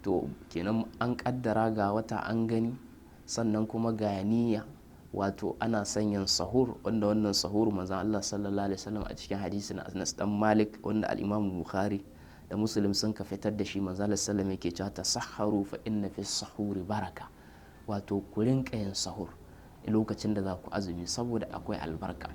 To kenan an kaddara ga wata an gani, sannan kuma ga niyya, wato ana son yin sahur, wanda wannan sahur manzon Allah sallallahu alaihi wasallam a cikin hadisin Anas dan Malik, wanda al-Imam Bukhari da Muslim sun ka fitar da shi, manzon Allah sallallahu alaihi wasallam yake cewa: "Tasahharu fa inna fi sahuri baraka." Wato ku rinka yin sahur lokacin da za ku azumi saboda akwai albarka.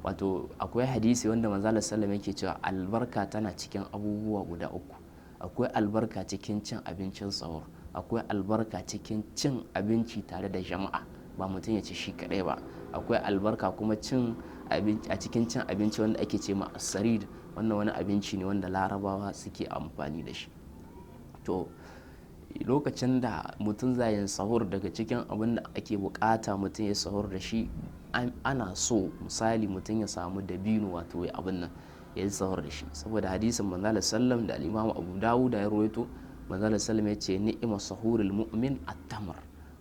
Wato akwai hadisi wanda manzon Allah sallallahu alaihi wasallam yake cewa albarka tana cikin abubuwa guda uku. Akwai albarka cikin cin abincin sahur, akwai albarka cikin cin abinci tare da jama'a, ba mutum ya ci shi kaɗai ba, akwai albarka kuma cin a cikin cin abinci wanda ake ce ma asarid. Wannan wani abinci ne wanda Larabawa suke amfani da shi. To lokacin da mutum zai yin sahur, daga cikin abin da ake bukata mutum ya sahur da shi, ana so misali mutum ya samu dabino, wato ya abin nan ya yi sahur da shi, saboda hadisin manzo sallam da al-Imam Abu Dawud ya rawaito. Manzo sallam ya ce: "Ni'ma sahurul mu'min at-tamr."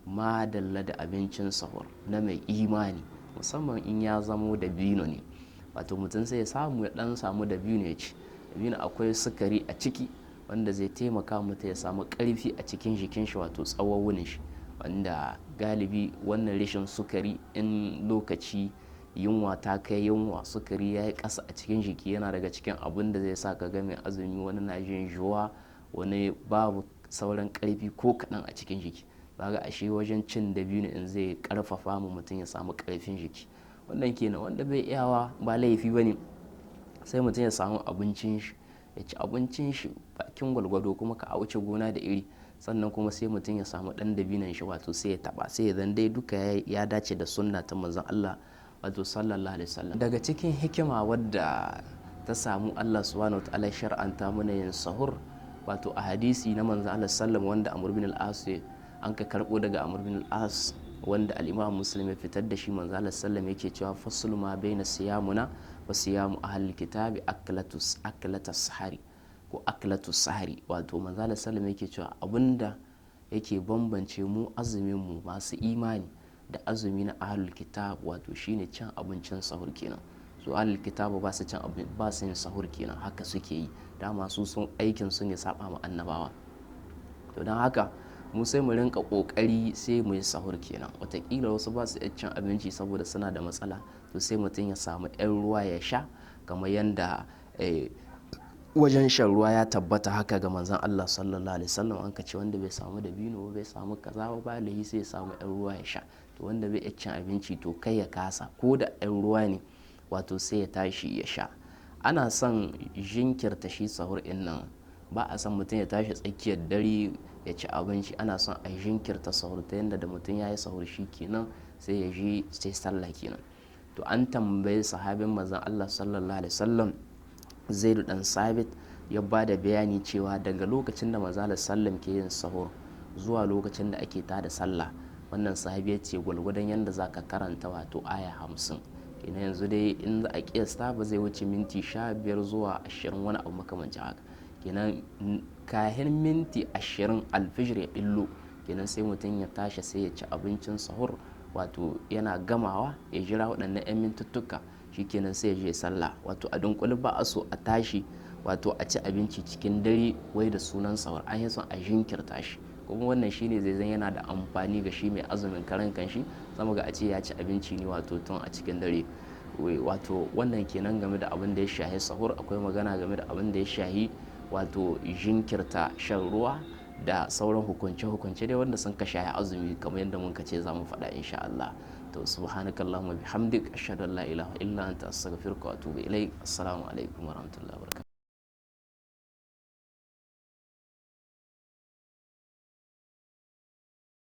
Ma dalla da abincin sahur na mai imani, musamman in ya zamo dabino ne. Wato mutum sai ya samu ya dan samu dabino ya ci. Dabino akwai sukari a ciki wanda zai taimaka mutum ya samu karfi a cikin jikin shi, wato tsawon wunin shi, wanda galibi wannan rashin sukari, in lokaci yunwa ta kai yunwa, sukari ya yi ƙasa a cikin jiki, yana daga cikin abin da zai sa ka ga mai azumi wani na jin juwa, wani babu sauran ƙarfi ko kaɗan a cikin jiki. Kaga ashe wajen cin dabino in zai karfafa mu mutum ya samu ƙarfin jiki. Wannan kenan. Wanda bai iyawa ba laifi bane, sai mutum ya samu abincin shi, ya ci abincin shi bakin gwalgwado, kuma ka a wuce gona da iri. Sannan kuma sai mutum ya samu ɗan dabinon shi, wato sai ya taba, sai ya zan dai duka ya dace da sunna ta manzon Allah, wato sallallahu alaihi wasallam. Daga cikin hikima wadda ta samu Allah subhanahu wataala shar'anta mana yin sahur, wato a hadisi na manzon Allah sallam wanda Amr bin al-As an ka karbo daga Amr bin al-As, wanda al-Imam Muslim ya fitar da shi, manzon Allah sallam yake cewa: "Faslu ma baina siyamuna wa siyamu ahlil kitabi aklatus aklatas sahari," ko aklatu sahari. Wato manzon Allah sallam yake cewa abinda yake bambance mu azumin mu masu imani da azumi na ahlul kitab, wato shine cin abincin sahur kenan. Su ahlul kitab ba su cin abin, ba su yin sahur kenan, haka suke yi. Dama su sun aikin su ne saba ma annabawa. To don haka mu sai mu rinka kokari sai mu yi sahur kenan. Watakila wasu ba su iya cin abinci saboda suna da matsala, to sai mutum ya samu 'yan ruwa ya sha, kamar yadda wajen shan ruwa ya tabbata haka ga manzon Allah sallallahu alaihi wasallam. An ka ce wanda bai samu dabino ba, bai samu kaza ba, ba laifi, sai ya samu 'yan ruwa ya sha. To wanda bai iya cin abinci, to kai ya kasa, ko da 'yan ruwa ne, wato sai ya tashi ya sha. Ana son jinkirta shi sahur ɗin nan, ba a son mutum ya tashi tsakiyar dare ya ci abinci. Ana son a jinkirta sahur ta yadda da mutum ya yi sahur shi kenan sai ya je sai sallah kenan. To an tambayi sahabin manzon Allah sallallahu alaihi wasallam Zaidu dan Sabit, ya ba da bayani cewa daga lokacin da manzon Allah sallam ke yin sahur zuwa lokacin da ake tada sallah, wannan sahabi ya ce gwalgwadon yadda za ka karanta wato aya 50 kenan. Yanzu dai in za a kiyasta, ba zai wuce minti 15 zuwa 20, wani abu makamancin haka kenan. Kahin minti 20 alfijir ya billo kenan, sai mutum ya tashi sai ya ci abincin sahur, wato yana gamawa ya jira waɗannan 'yan mintuttuka, shikenan sai ya je sallah. Wato a dunkule ba a so a tashi, wato a ci abinci cikin dare wai da sunan sahur. An yi son a jinkirta shi, kuma wannan shine zai zan yana da amfani ga shi mai azumin karan kanshi, sama ga a ce ya ci abinci ne wato tun a cikin dare. Wato wannan kenan game da abin da ya shahi sahur. Akwai magana game da abin da ya shahi wato jinkirta shan ruwa da sauran hukunce-hukunce dai wanda sun ka shahi azumi, kamar yadda mun ka ce za mu faɗa insha Allah. To subhanakallahumma bihamdik, ashhadu an la ilaha illa anta, astaghfiruka wa atubu ilaik. Assalamu alaikum warahmatullahi wabarakatuh.